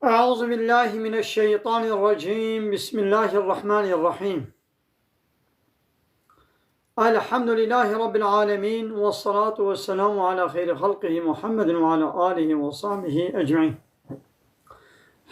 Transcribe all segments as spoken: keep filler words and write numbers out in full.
أعوذ بالله من الشيطان الرجيم. بسم الله الرحمن الرحيم. الحمد لله رب العالمين، والصلاة والسلام على خير خلقه محمد وعلى آله وصحبه أجمعين.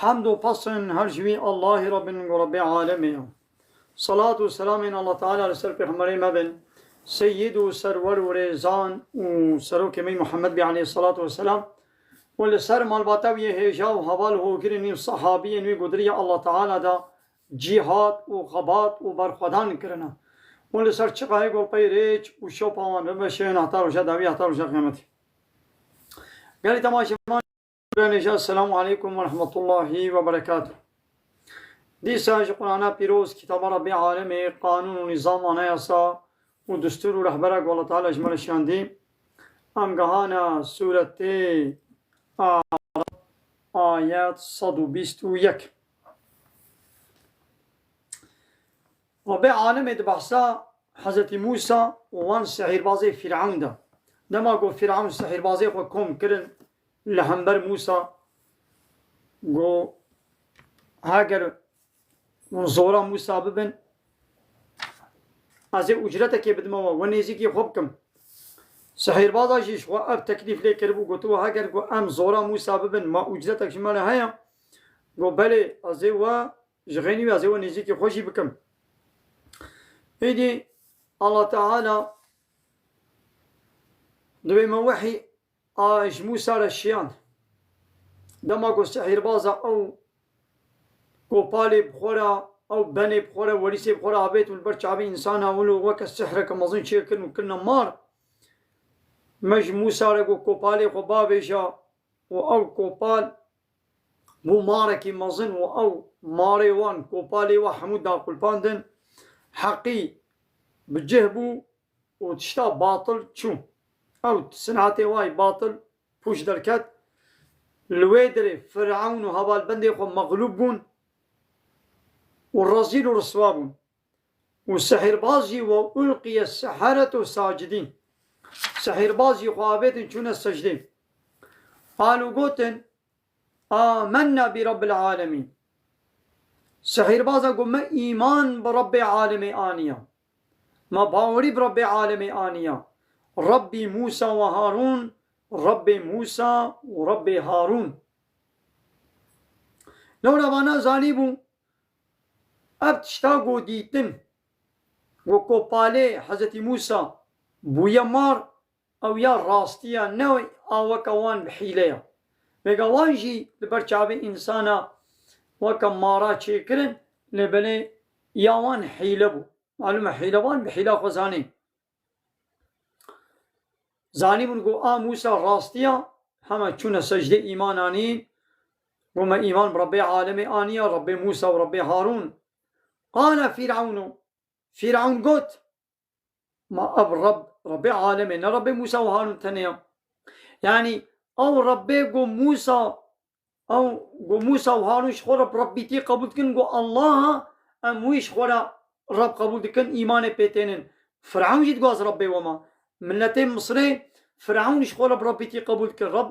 Hemd û pesn her ji wî Allahî Rabbin ku Rabbê alemê ye. Salat û selamên Allah Teala li ser Pêxemberê me bin, Seyyid û Serwer û Rêzan û Serokê me Muhammed bî aleyhissalatu vesselam û li ser malbata wî yê hêja û heval û hogirên wî û sahabiyên wî ku di riya Allah Teala de cîhad û xebat û berxwedan kirine û li ser çiqayê ku pey rêç û şopa wan bimeşin heta roja dawî, heta roja qiyametê. Gelî temaşevan, Hemdû nêja, Selamu aleykum ve rahmetullahi ve berekatuh. Dîsa ji Qur'ana pîroz, kitaba Rabbê alemê, qanûn û nîzam, anayasa û destûr û rehbera ku Allah Teala ji me re şandî, em gehana sûretê Araf, ayet sed û bîst û yek. Rabbê alemê di behsa Hezretî Mûsa û wan sihîrbazê Fîrewn de. Dema ku Fîrewn sihîrbazê xwe kom kirin li hember Mûsa, got, heger hûn zora Mûsa bibin, ez ê ucretekê bidime we, we nêzîkî xwe bikim. Sihîrbaza jî ji xwe ev teklîf lê kiribû, gotiwû, heger ku em zora Mûsa bibin, ma ucretek ji me re heye? Got, belê, ez ê we ji xênî wî ez ê we nêzîkî xwe jî bikim. Êdî Allah Teala di wê me wehî a ji Mûsa re şiyand. Dema ku sihîrbaza ew kopalê bi xwe re, ew benê bi xwe re, werîsê bi xwe re avêt û li ber çavê însana wilo weke sihreke mezin çêkirin û kirine mar. Me ji Mûsa re got, kopalê xwe bavêje û ew kopal bû marekî mezin û ew marê wan, kopalê wan hemû daxulpandin, heqî bi cih bû û tişta batil çû. Ew sinetê wayî batil pûç derket. Li wê dirê Firewn û hevalbendê xwe mexlûb bûn û rezîl û riswa bûn. Û sihîrbaz jî, "Ve ulqiye seheretu sacidîn." Sihîrbaz jî xwe avêtin çûne secdê. Qalu gotin, "Amenna bi Rabbil alemîn." Sihîrbaza got, "Me îman bi Rabbê alemê aniya. Me bawerî bi Rabbê alemê aniya. Rabbî Mûsa ve Harûn, Rabbê Mûsa û Rabbê Harûn." Lewra vana zanîbû, ev tişta ku dîtin, ku kopalê Hezretî Mûsa bûye mar, ew ya rastî ya, ne a weke wan bi hîle ya. Vêga wan jî li ber çavê însana weke mara çêkirin, lê belê ya wan hîle bû. Malûm e, hîlevan bi hîla xwe zanîn. Zanîbûn ku a Mûsa rastî ya, hema çûne secdê îman anîn, got, "Me îman bi Rebbê alemê aniya, Rebbê Mûsa û Rebbê Harûn." Qala Fîrewnû, Fîrewn got, "Ma ev Reb, Rebbê alemê, ne Rebbê Mûsa û Harûn tenê ya." Yanî ew Rebbê ku Mûsa, ew ku Mûsa û Harûn ji xwe re bi Rebbîtî qebûl dikin, ku Allah em wî ji xwe re Reb qebûl dikin, îmanê pê tênin. Firewn jî diguaz Rebbê we ma. Miletê Misrê Firewn ji xwe re bi Rebbîtî qebûl dikir. Reb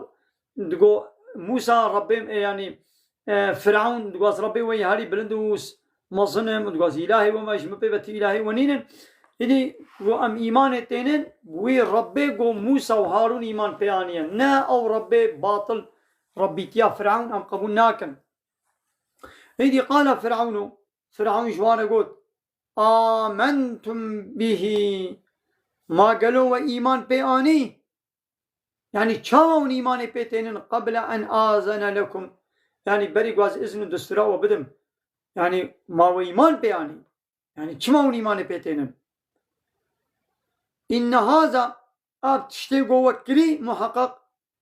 digo Mûsa Rebbê, e, yanî, e, Firewn diguaz Rebbê we yê herî bilind û s-, mezin im, diguaz îlahê we me, ji min pê ve ti îlahê we nînin. Îdî got, em îmanê tênin, wî Rebbê got Mûsa û Harûn îman pê aniye. Ne ew Rebbê batil, Rebbîtiya Firewn em qebûl nakin. Îdî qala Firewnû, Firewn ji wan re got, "Amentum bihî." Ma gelo we îman pê anî? Yanî çawa hûn îmanê pê tênin, "qebla en azene lekum"? Yanî berî ku ez izn û destûra we bidim. Yanî ma we îman pê anî? Yanî çima hûn îmanê pê tênin? Înne haza, ev tiştê ku we kirî, muheqeq,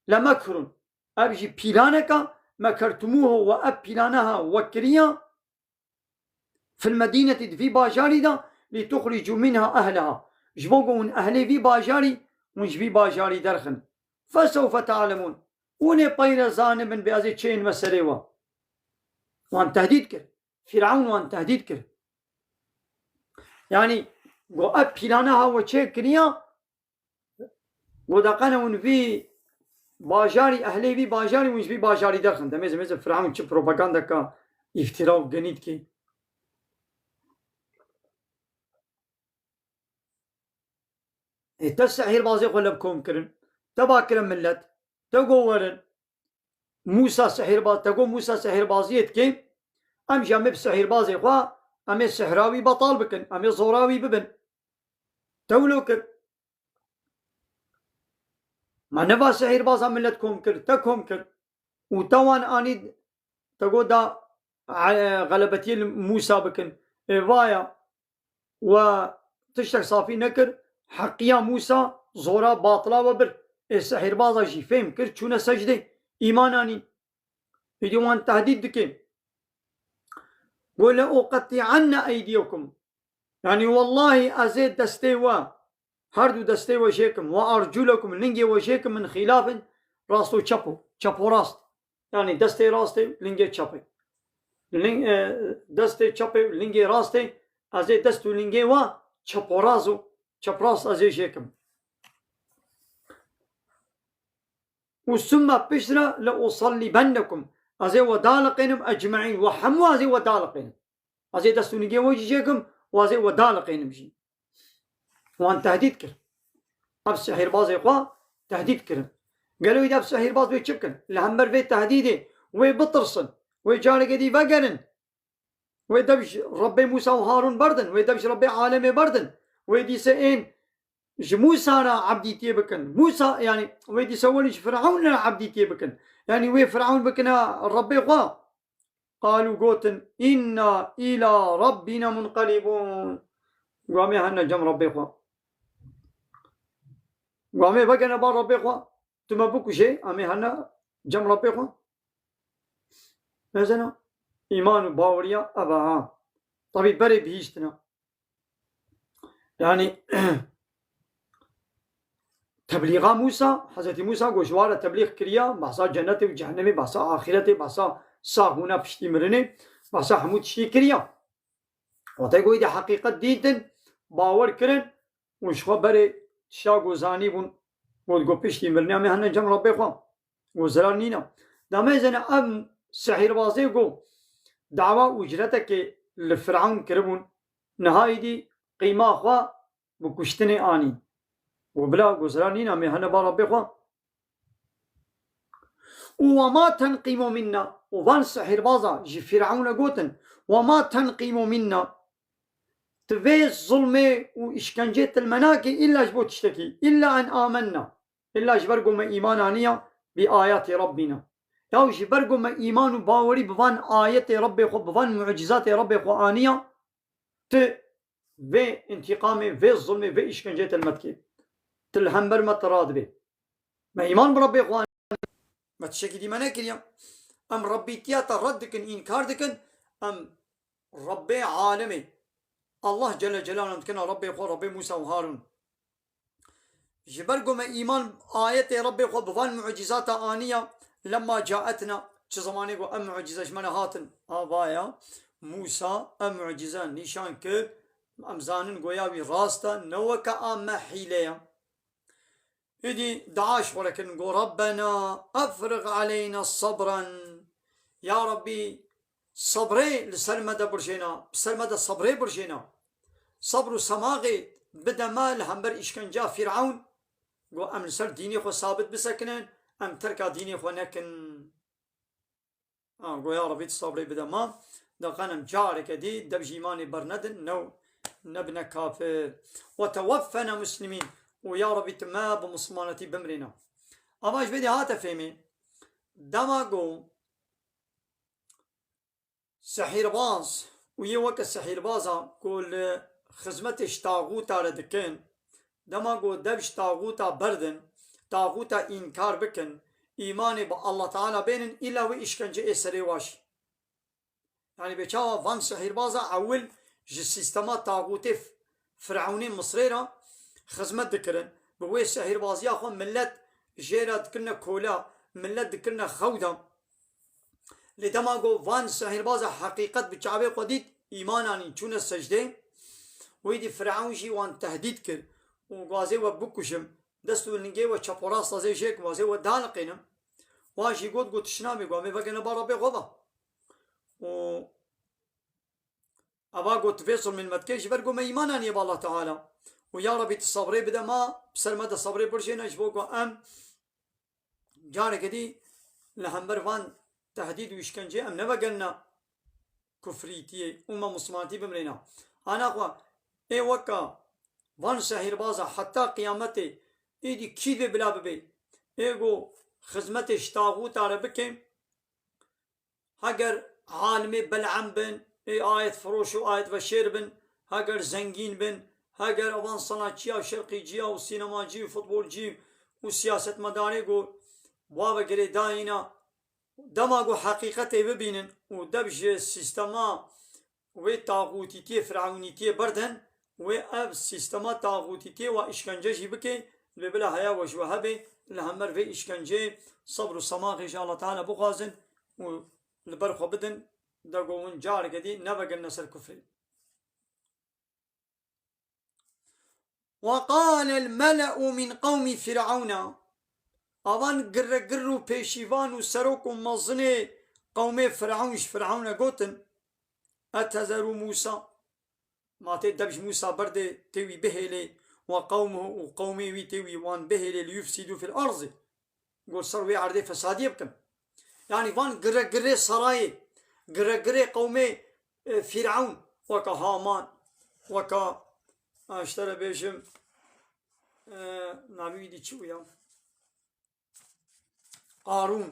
lemekrun. Ev jî pîlaneka, mekertumûhu, we ev pîlaneha we kiriya, fil medînetî, di vî bajarî de, lî tuxricû minha ehleha, ji bo ku hûn ehlê vî bajarî, hûn ji vî bajarî derxin. Fesewfe te'lemûn. Hûn ê peyre zanibin, bê ez ê çênime serê we. Wan tehdîd kir. Fîrewn wan tehdîd kir. Yanî, got, ev pîlane ha we çê kiriya, got, deqene hûn vî bajarî, ehlê vî bajarî, hûn ji vî bajarî derxin. Demê zimê zim Firavun çi propagandeka îftira û genî dike. Ê, te sihîrbazê xwe lev kom kirin. Te ba kirin millet. Te got werin. Mûsa sihîrbaz, te got Mûsa sihîrbaziyê dike. Em jî em ê bi sihîrbazê xwe, em ê sihra wî betal bikin. Em ê zora wî bibin. Te wilo kir. Ma neva sihîrbaza millet kom kir, te kom kir. Û te wan anî, te got da, e, xelebetiyê li Mûsa bikin. Ê vaya, we tiştek safî nekir, heqiya Mûsa zora batila we bir. Ê sihîrbaza jî fêm kir, çûne secdê, îman anîn. Îdî wan tehdîd dike. Got, "Le uqetti'enne eydiyekum." Yanî, wellahî ez ê destê we, her du destê we jêkim, "we arculekum", lingê we jêkim, "min xîlafin", rast û çep û, çep û rast. Yanî, destê rastê, lingê çepê. Ling-, e, destê çepê, lingê rastê, ez ê dest û lingê we çep û rast û çep rast ez ê jêkim. Û sümme piştre le usallibennekum. Ez ê we daliqênim ecmaîn. We hemû ez ê we daliqênim. Ez ê dest û nigê we jî çêkim û ez ê we daliqênim jî. Wan tehdîd kir. Ev sihîrbazê xwe tehdîd kirin. Gelo wî de ev sihîrbaz wê çi bikin? Li hember vê tehdîdê wê bitirsin. Wê careke dî vegerin. Wê dev ji Rebbê Mûsa û Harûn berdin. Wê dev ji Rebbê alemê berdin. Wê dîse ên ji Mûsa re ebdîtiyê bikin. Mûsa, yanî wê dîse werin ji Firewn re ebdîtiyê bikin. Yanî wê Firewn bikine Rebbê xwe. Qalû gotin, "Înna îlâ rabbîna munqalîbûn." Got, "Em ê hene cem Rebbê xwe." Got, "Em ê vegene ba Rebbê xwe. Tu me bikujê, em ê hene cem Rebbê xwe." Mezena, îman û baweriya ev e ha. Tabî berê bihîştine. Yanî, teblîxa Mûsa, Hezretî Mûsa got, ji wan re teblîx kiriya, behsa cenetê û cehennemê, behsa axîretê, behsa saxbûna piştî mirinê, behsa hemû tiştî kiriya. Wate got, êdî heqîqet dîtin, bawer kirin û ji xwe berê tişta ku zanîbûn, got, got, piştî mirinê em ê hene cem Rebbê xwe. Got, zirar nîne. Demê zene em sihîrbazê ku dawa ucretekê li Firewn kiribûn, niha êdî qîma xwe bi kuştinê anîn. Got, bila, got, zirar nîne, em ê hene ba Rebbê xwe. Û "Ve ma tenqîmu minna", û van sihîrbaza ji Firewnê gotin, "Ve ma tenqîmu minna", tu vê zulmê û îşkencê tu li me nakî îlla ji bo tiştekî, "îlla en amenna", îlla ji ber ku me îman aniya "bi ayatî Rabbîna". Yaw ji ber ku me îman û bawerî bi van ayetê Rebbê xwe, bi van mucîzatê Rebbê xwe aniya, tu vê întîqamê, vê zulmê, vê îşkenceyê te li me dikê. Tu li hember me tu radibê. Me îman bi Rebbê xwe anî. Me tiştekî dî me nekiriye. Em Rebbîtiya te red dikin, înkar dikin. Em Rebbê alemê, Allah Celle Celaluhu, em dikine Rebbê xwe, Rebbê Mûsa û Harûn. Ji ber ku me îman ayetê Rebbê xwe bi van mucîzata aniya, "lemma caetna", çi zemanê ku ev mucîze ji me re hatin, a vaya, Mûsa ev mucîze nîşan kir, em zanin goya wî rast e, ne weke a me hîle ye. Êdî dua ji xwe re kirin, got, "Rabbena efrig aleyna sabran." Ya Rabbî, sebrê li ser me de birjêna, bi ser me de sebrê birjêna. Sebr û semaxê bide me li hember îşkenca Fîrewn. Got, "Em li ser dînê xwe sabit bisekinin, em terka dînê xwe nekin." Ha, got, "Ya Rabbî, tu sabrê bide me, de qenem careke dî dev ji îmanê bernedin, new nebine kafir. Ve tewaffena muslimîn." Û ya Rabbî, tu me bi misilmanetî bimirîne. Ama ji vê de hate fêmê, dema got, sihîrbaz û yê weke sihîrbaza ku li xizmetê ji taxûta re dikin, dema ku dev ji taxûta berdin, taxûta înkar bikin, îmanê bi Allah Teala bênin, îla wê îşkence ê serê wa jî. Yanî bê çawa van sihîrbaza ewil ji sîstema taxûtê F-, Firewnê Misrê re xizmet dikirin. Bi wê sihîrbaziya xwe millet jê re dikirine kola, millet dikirine xewda. Lê dema ku van sihîrbaza heqîqet bi çavê xwe dît, îman anîn, çûne secdê. Wê dî Firewn jî wan tehdîd kir û gazê we bikujim, dest û lingê we çep û rast azê jêk wazê we daliqînim. Wan jî got, got, tişt namê, got, em ê vegene ba Rabbê xwe ve. Û eva got, vê zilmên me dike ji ber ku me îman aniye bi Allah Teala. Û ya Rabbî tu sabrê bide ma, bi ser me de sabrê birjêne ji bo ku em careke dî li hember van tehdîd û îşkenceyê em nevegerine kufrîtiyê û me mislimanetî bimirêne. Ana xwe ê weka van şehîrbaza heta qiyametê êdî kî divê bila bibê? Ê ku xizmetê ji taxûta re bike, heger alimê Bel'em bin, ê ayet firoş û ayet veşêr bin, heger zengîn bin, heger evan sanatçiya şerqîciya û sînemacî û futbolcî û siyasetmedarê ku wave girêdayîna, dema ku heqîqetê bibînin û dev ji sîstema wê taxûtîtiyê, firewnîtiyê berdin, wê ev sîstema taxûtîtiyê wa îşkence jî bike, lê bila heya we ji we hebe, li hember vê îşkenceyê sebr û semaxê ji Allah Teala bixwazin û li ber xwe bidin, de ku hûn careke dî nevegirine ser kufrê. وقال الملأ من قوم فرعون. Avan giregir û pêşîvan û serok û mezinê qewmê Firewn ji Firewnê gotin, "Etezeru Musa." Ma tê dev ji Musa berdê, tê wî bihêlê, "Ve qewmuhu", û qewmê wî tê wî wan bihêlê, "liyufsidû fil erdî." Got ser wê erdê fesadiyê bikin. Yanî van giregirê serayê, giregirê qewmê, e, Fîrewn, weka Haman, weka, e, ji te re bêjim, e, navê wî dî çi bû ya? Qarûn.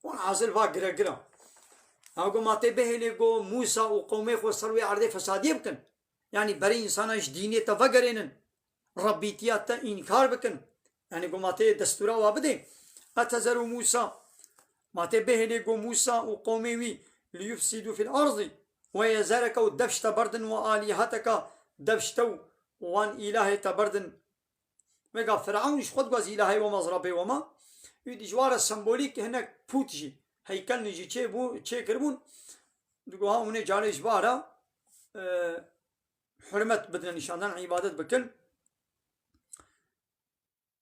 Wan hazir va giregir a. Ew got ma tê bihêlê got Mûsa û qewmê xwe ser wê erdê fesadiyê bikin. Yanî berê însana ji dînê te vegerênin. Rebbîtiya te înkar bikin. Yanî got ma tê destûra wa bidê. Etezeru Mûsa. Ma tê bihêlê got Mûsa û qewmê wî liyufsidû fil erdî. Ve yezereke û dev ji te berdin ve alîheteke dev ji te û wan îlahê te berdin. Vêga Firewn ji xwe dixwaz îlahê we ma, Rabbê we ma. Wî dî ji wa re sembolîk hinek pût jî, heykelin jî çêbû, çêkiribûn. Digot ha hûn ê carê ji wa re, e, hurmet bidin, nîşandan îbadet bikin.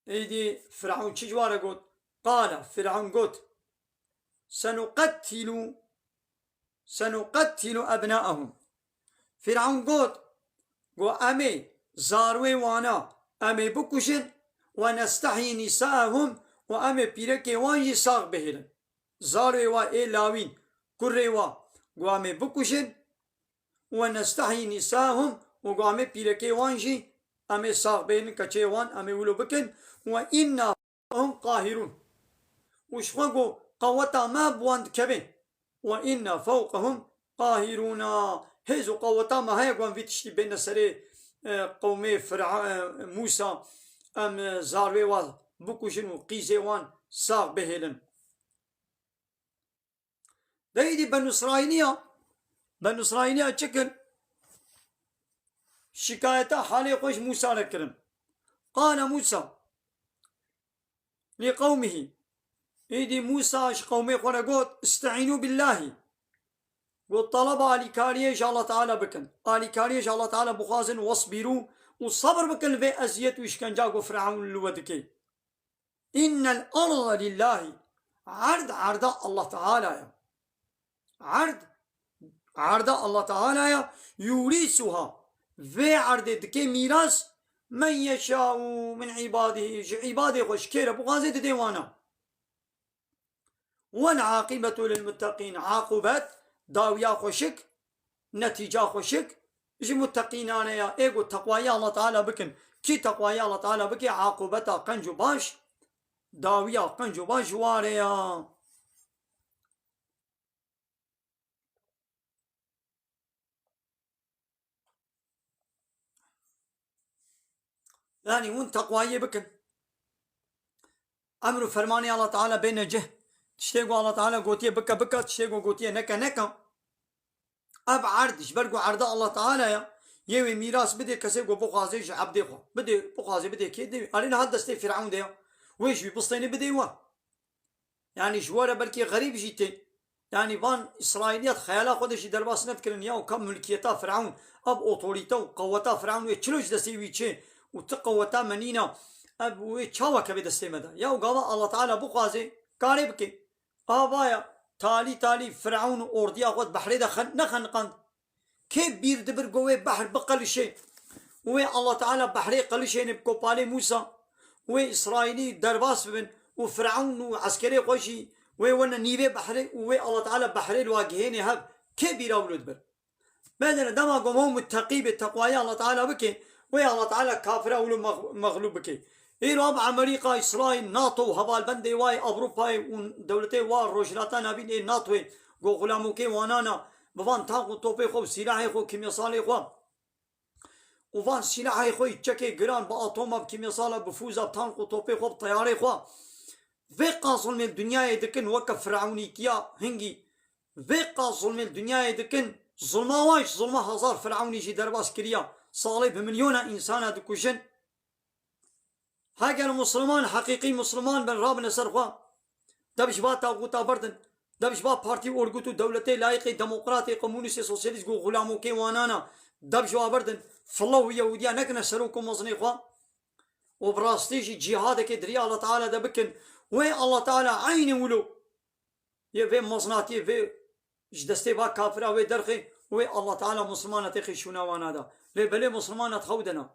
Êdî Firewn çi ji wa re got? Qala, Firewn got, "Senuqettilu, senuqettilu ebnaehum." Firewn got, got, "Em ê zarwê wana em ê bikujin, ve nestehî nîsaehum, û em ê pîrekê wan jî sax bihêlin." Zarwê wa ê lawîn, kurê wa, got, "Em ê bikujin, ve nestehî nîsahum", û got, "Em ê pîrekê wan jî, em ê sax bênin, keçê wan, em ê wilo bikin, ve inna fewqehum qahirûn." Û ji xwe got, "Qeweta me bi wan dikeve. Ve inna fewqehum qahirûna." Hêz û qeweta me heye ku em vî tiştî bêne serê, e, qewmê Fira-, e, Mûsa, em, e, zarwê wan bikujin û qîzê wan sax bihêlin. De êdî Benu Îsraîliya, Benu Îsraîliya çi kir? Şikayeta halê xwe ji Mûsa re kirin. Qale Mûsa li qewmihî. Êdî Mûsa ji qewmê xwe re got, "İsteînû billahî." Got, "Taleba alîkariyê ji Allah Teala bikin. Alîkariyê ji Allah Teala bixwazin, wesbîrû, û sebir bikin li vê eziyet û îşkenca ku Firewn li we dike." Innel arda lillahi. Erd, erda Allah Teala ya. Erd, erda Allah Teala ya. Yurisuha. Vê erdê dike mîras men yeşâ'u min ibadihi. Ji îbadê xwe, ji kê re bixwaze dide wana. Wel aqibetu lil mutteqîn. Aqibet, dawiya xweşik, netîca xweşik ji mutteqînan e ya. Ê ku teqwayê Allah Teala bikin. Kî teqwayê Allah Teala bike, aqibeta qenc û baş, dawiya qenc û baş ji wa re ya. Yanî hûn teqwayiyê bikin. Emr û fermanê Allah Teala bêne cih. Tiştê ku Allah Teala gotiye bike, bike, tiştê ku gotiye neke, neke. Ev erd, ji ber ku erda Allah Teala ya, yê wê mîras bidê kesê ku bixwaze ji ebdê xwe. Bidê, bixwaze bidê kê, dê. Erê niha destê Firewn de ya. Wê ji wî bistêne bidê we. Yanî ji we re belkî xerîb jî tê. Yanî van Îsraîliyat xeyala xwe de jî derbas nedikirin. Ya ka milkiyeta Firewn, ev otorîte û qeweta Firewn wê çilo ji destê wî çê û ti qeweta me nîna, Ev wê çawa keve destê me de? Ya û gava Allah Teala bixwaze, karê bike. Ava ya, talî talî Firewn û ordiya xwe di behrê de xen-, nexeniqand. Kê bîr dibir ku wê behr biqelişê û wê Allah Teala behrê qelişêne bi kopalê Mûsa û wê Îsraîlî derbas bibin û Firewn û eskerê xwe jî wê wene nîvê behrê û wê Allah Teala behrê li wa gihêne hev? Kê bîra wilo dibir? Bedene dema ku hûn muteqî bê, teqwayê Allah Teala bike, wê Allah Teala kafira wilo mex-, mexlûb bike. Îro ev Amerîka, Îsraîl, NATO û hevalbendê wa yê Ewropayê û dewletê wa Rojhilata Navîn ê NATOyê ku xulamokê wanana bi van tank û topê xwe û sîlahê xwe û kîmyasalê xwe û van sîlahê xwe yê çekê giran bi atoma, bi kîmyasala, bi fûza, bi tank û topê xwe, bi teyarê xwe vê qas zulmê dinyayê dikin, weke Firewnîtiya hingî vê qas zulmê dinyayê dikin, zulma wan ji zulma hezar Firewnî jî derbas kiriya, salê bi milyona însana dikujin. Heger Musliman, heqîqî Musliman bin, rabine ser xwe. Dev ji va taxûta berdin. Dev ji va partî û orgut û dewletê layîqê demokratê, komunîstê, sosyalîst ku xulamokê wanan a. Dev ji wa berdin. Filla û Yehûdiya nekine serok û mezinê xwe. Û bi rastî jî cîhadekê di riya Allah Teala de bikin. Wê Allah Teala eynî wilo yê vê mezinatiyê, vê ji destê va kafira wê derxê, wê Allah Teala Muslimana têxê şûna wana da. Lê belê Muslimana di xew de ne.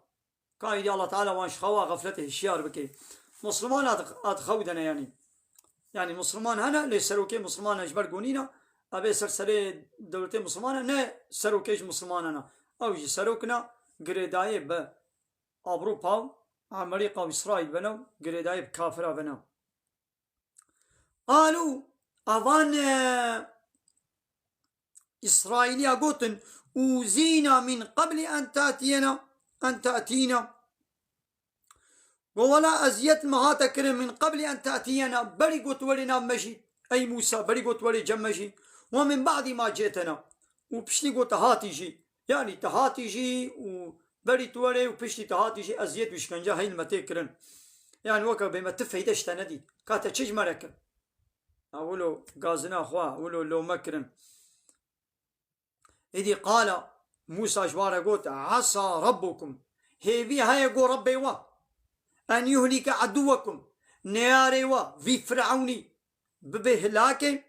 Ka îdî Allah Teala wan ji xewa xefletê hişyar bike. Musliman ad, ad xew dene yanî. Yanî Musliman hene, lê serokê Musliman ji ber gonîna, ev ê ser serê dewletê Musliman e, ne serokê ji Musliman e ne. Ew jî serok ne, girêdayê bi Ewropa û Amerîka û Îsraîl bene û girêdayê bi kafira bene. Qalû, evan, e, Îsraîliya gotin, "Ûzîna min qeblî en tatiyena, en tatîna." Go, wela eziyet me hate kirin min qeblî en tatiyena, berî got werê nav me jî, ey Mûsa, berî got werê cem me jî, we min ba'dî ma cêtena. Û piştî got hatî jî. Yanî tu hatî jî û berî tu werê û piştî tu hatî jî eziyet û îşkence heyl me tê kirin. Yanî weke bê me ti feyde ji te nedît. Ka te çi ji me re kir? Ha, wilo gazina xwe, wilo lome kirin. Êdî qala, Mûsa ji wa re got, "Esa Rabbukum." Hêvî heye go Rebbê we. "En yuhlike aduwekum." Neyarê we, vî Firewnî, bibe hilakê.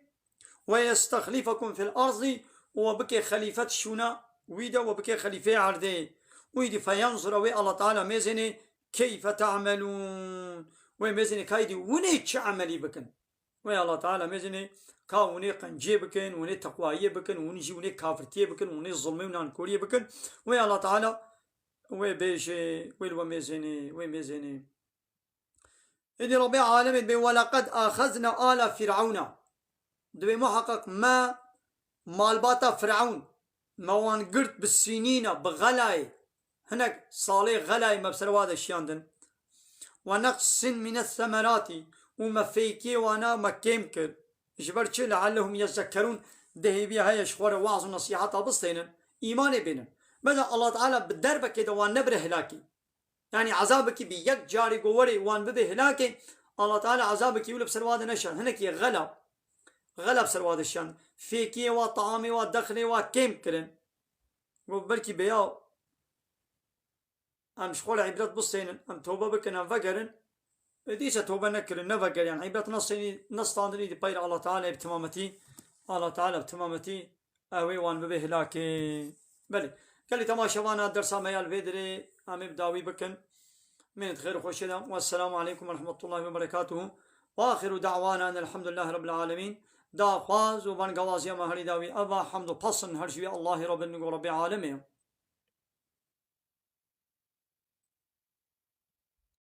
"Ve yestexlîfekum fil erdî." Û we bike xelîfet şûna wî de, we bike xelîfê erdê. Û êdî feyenzura wê Allah Teala mêzênê keyfe te'melûn. Wê mêzênê ka êdî winê çi emelî bikin. Wê Allah Teala mêzênê ka winê qenciyê bikin, winê teqwayiyê bikin, winê jî winê kafirtiyê bikin, winê zulmê û nankoriyê bikin. Wê Allah Teala wê bêje, wê li we mêzênê, wê mêzênê. Êdî Rabbê alemê dibê, "Welaqad axezna ala Fir'ewna." Dibê muheqeq me malbata Fir'ewn, me wan girt bi sînîna, bi xelayê. Hinek salê xelayê me bi ser wa de şiyandin. "Ve neqsin mine semerati." Û me fêkiyê wana me kêm kir. Ji ber çi? "Leallehum yezekkerûn." Dihêviya heye ji xwe re waz û nesîheta bistênin, îmanê bênin. Beda Allah Teala bi derbekê de wan nebire hilakî. Yanî ezabekî bi yek carî ku werê wan bibe hilakê, Allah Teala ezabekî wilo bi ser wa de neşan. Hinekî xela, xela bi ser wa de şan. Fêkiyê wa, taamê wa, dexlê wa kêm kirin. Got belkî beya em ji xwe re îbret bistênin, em tobe bikin, em vegerin. E, dîse tobe nekirin, nevegeriyan. Îbret nestênî, nestandinî di peyra Allah Teala bi timametî, Allah Teala bi timametî ew ê wan bibe hilakê. Belê. Gelî temaşevana dersa me ya li vê dirê em ê bi dawî bikin. Mênê di xêr û xweşê de. Wesselamu aleykum ve rahmetullahi ve berekatuhu. Ve axiru da'wana enelhamdülillahi rabbil alemin. Daxwaz û bangawaziya me herî dawî ev a, hamd û pesn her ji wî Allahî Rabbin û Rabbê alemê ye.